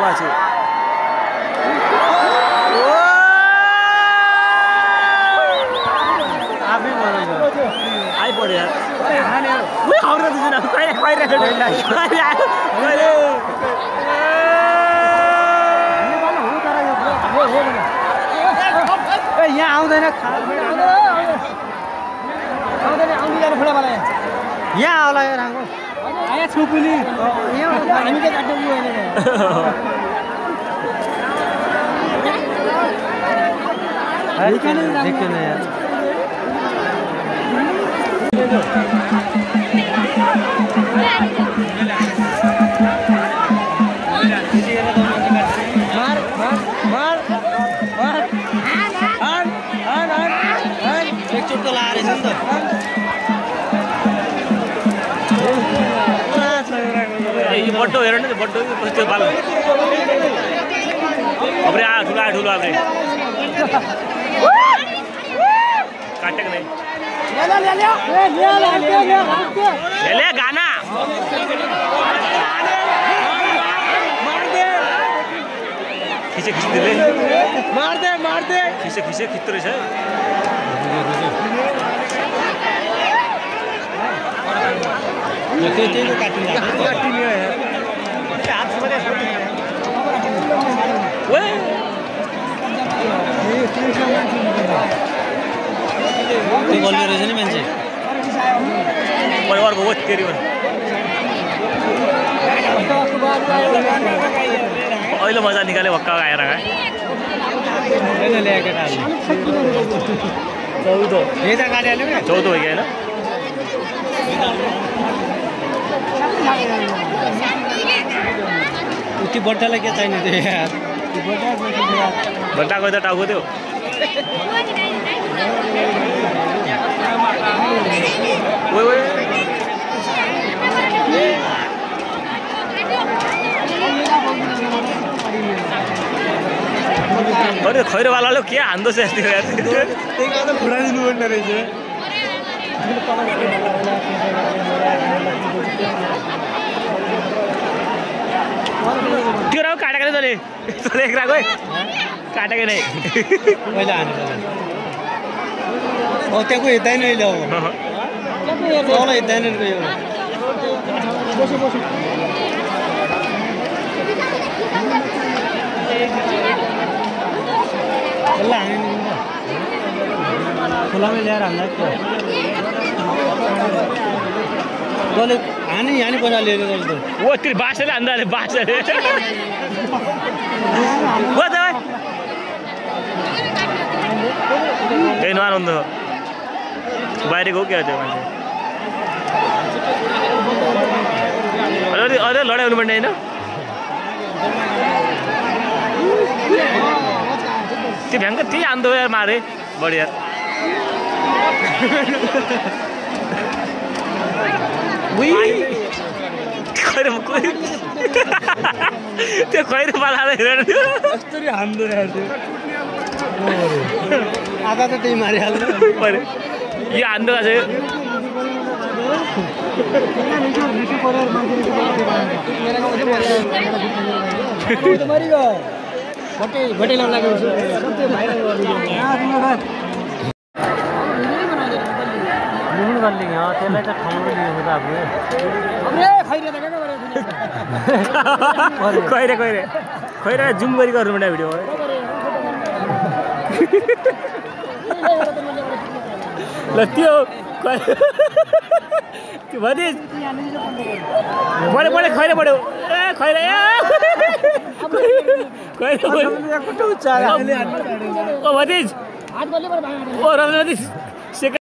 माछे आफै बनाउँछ आइपऱ्यो यार उही हाउरा दुई जना कहिले यहाँ आउँदैन यहाँ आउला यार हाम्रो आया छुपुली हामी के काट्नु होइन देख्दैन यार एकचोट त लाएर छ नि त यो बड्डो हेर न बड्डो कस्तो बाल अबरे आ ठुलो अबरे काटेको नै ले गाना खिचे दिले मार दे खिचे खिच्दो रहेछ रहेछ नि मान्छे परिवारको हो तेरी अहिले मजा निकाल्यो भक्का आएर चौधो हो कि होइन उति बट्टालाई के चाहिने थियो यार बट्टाको त टाउको थियो अरे खैरोवालाले के हान्दो छ यस्तो यार त्यही कारण फुटाइदिनु पर्ने रहेछ त्यो राउ काटेको तले एक राको काटेको नै पहिला हानेर त्यहाँको हेर्दैन अहिले अब तल हेर्दैन गयो खोलामै ल्याएर हामीलाई तले हानी पैसा लिएर गर्छ ओ त्यो बासले हान्दाले बासले ए नआउनु बाहिरको क्या त्यो मान्छे अरे लडाइ हुनुपर्ने होइन त्यो भ्याङ्क त्यही हान्दो यार मारे बढी यार त्यो खैरो पाला हेरेर कस्तरी हान्दो आधा त त्यही मारिहाल्नु यो हान्दो त्यसलाई त ठाउँमा लिएको त खैरे जुम गरी गर्नु पर्ने भिडियो ल त्यो भने बढे खैरे बढ्यो ए खैरे ओ भतिज ओ रमन भतिज